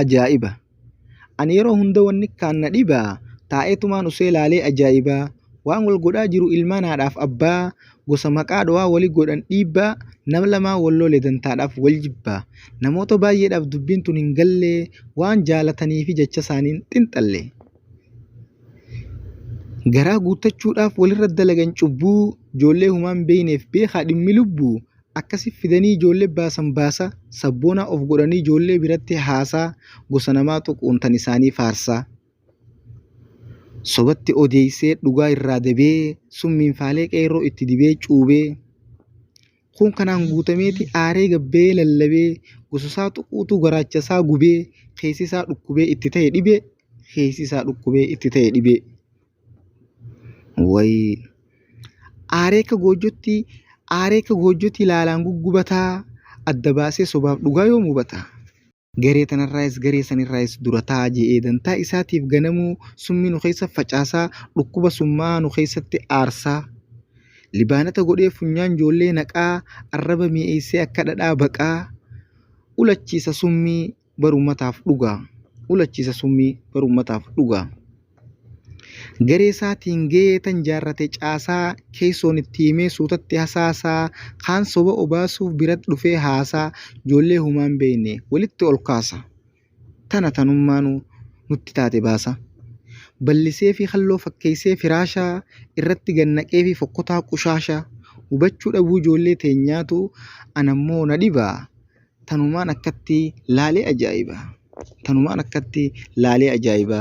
Ajaa'iba! Ani yeroo hunda wanni kaan na dhiba, taa'eetumaan usee laalee ajaa'iba! Waan wal godhaa jiru ilmaan haadhaaf abbaa, gosa maqaa dhowaa wali godhan dhiibbaa, nama lamaan wal lole dantaadhaaf wal jibba. Namoota baay'eedhaaf dubbiin tun hin galle, waan jaalataniifi jecha isaaniin xinxalle. Garaa guuttachuudhaaf walirra dalagan cubbuu, ijoollee humaa hin beekneef beekaa dhimmi lubbuu. Akkasi fidanii ijoollee baasan baasa, sabboonaa of godhanii ijoollee biratti haasaa, gosa namaa tuquun tan isaanii faarsaa. Sobatti odeessee dhugaa irraa dabee, summiin faalee qeerroo itti dibee cuubee. Kun kanaan guutameeti aaree gabbee lallabee, gosa isaa tuquutu garaacha isaa gubee, keessi isaa dhukkubee itti ta'e dhibee, keessi isaa dhukkubee itti ta'e dhibee. Wayii! Aaree akka goojjotti aaree akka goojjotti ilaalaan guggubataa adda baasee sobaaf dhugaa yoom hubata? Garee tanarraayis garee sanirraayis dura taa'a je'ee dantaa isaatiif ganamuu summii nu keessa facaasaa dhukkuba summaa'aa nu keessatti aarsaa. Libaanata godhee funyaan joollee naqaa arraba mi'eessee akka dhadhaa baqaa ulachiisa summii bar ummataaf dhugaa. Ulachiisa summii bar ummataaf dhugaa. Garee isaatiin gahee tan jaarrate caasaa keessoon itti himee suutatti hasaasaa kaan soba obaasuuf birat dhufee haasaa joollee humaa hin beekne walitti ol kaasa. Tana tanummaanu nutti taate baasa. Balliseefii kalloo fakkeessee firaasha irratti gad naqeefii fokkotaa qushaasha. Hubachuu dhabuu ijoollee teenyaatu anammoo na dhiba. Tanumaan akkatti laalee ajaa'iba. Tanumaan akkatti laalee ajaa'iba.